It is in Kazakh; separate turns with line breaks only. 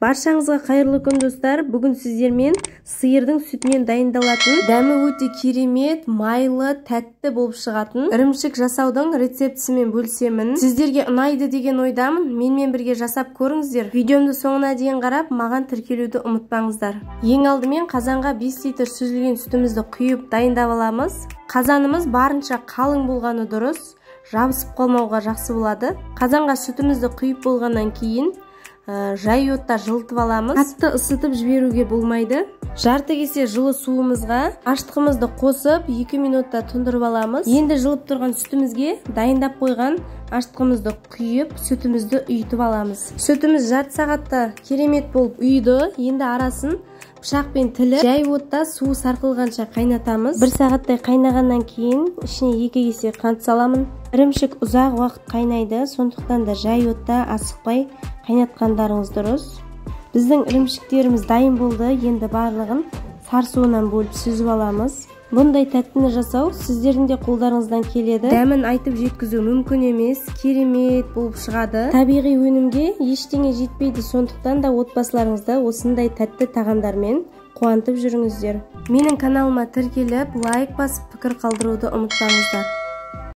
Баршаңызға қайырлы күн, достар. Бүгін сіздермен сиырдың сүтінен дайындалатын, дәмі өте керемет, майлы, тәтті болып шығатын ірімшік жасаудың рецептісімен бөлісемін. Сіздерге ұнайды деген ойдамын. Менімен бірге жасап көріңіздер. Видеомды соңына дейін қарап, маған тіркелуді ұмытпаңыздар. Ең алдымен қазанға 5 литр сүзілген сүтімізді құйып дайындап аламыз. Қазанымыз барынша қалың болғаны дұрыс, жабысып қалмауға жақсы болады. Қазанға сүтімізді құйып болғаннан кейін жай отта жылытып аламыз. Қатты ысытып жіберуге болмайды. Жарты кесе жылы суымызға ашытқымызды қосып 2 минутта тұндырып аламыз. Енді жылып тұрған сүтімізге дайындап қойған ашытқымызды құйып, сүтімізді ұйытып аламыз. Сүтіміз жарты сағатта керемет болып ұйыды. Енді арасын пышақпен тіліп, жай отта суы сарқылғанша қайнатамыз. 1 сағаттай қайнағаннан кейін ішіне 2 кесе қант саламын. Ірімшік ұзақ уақыт қайнайды, сондықтан да жай отта асықпай қайнатқандарыңыз дұрыс. Біздің ірімшіктеріміз дайын болды. Енді барлығын сар суынан бөліп сүзіп аламыз. Бұндай тәттіні жасау сіздердің де қолдарыңыздан келеді. Дәмін айтып жеткізу мүмкін емес, керемет болып шығады. Табиғи өнімге ештеңе жетпейді, сондықтан да отбасыларыңызда осындай тәтті тағамдармен қуантып жүріңіздер. Менің каналыма тіркеліп, лайк басып, пікір қалдыруды ұмытпаңыздар.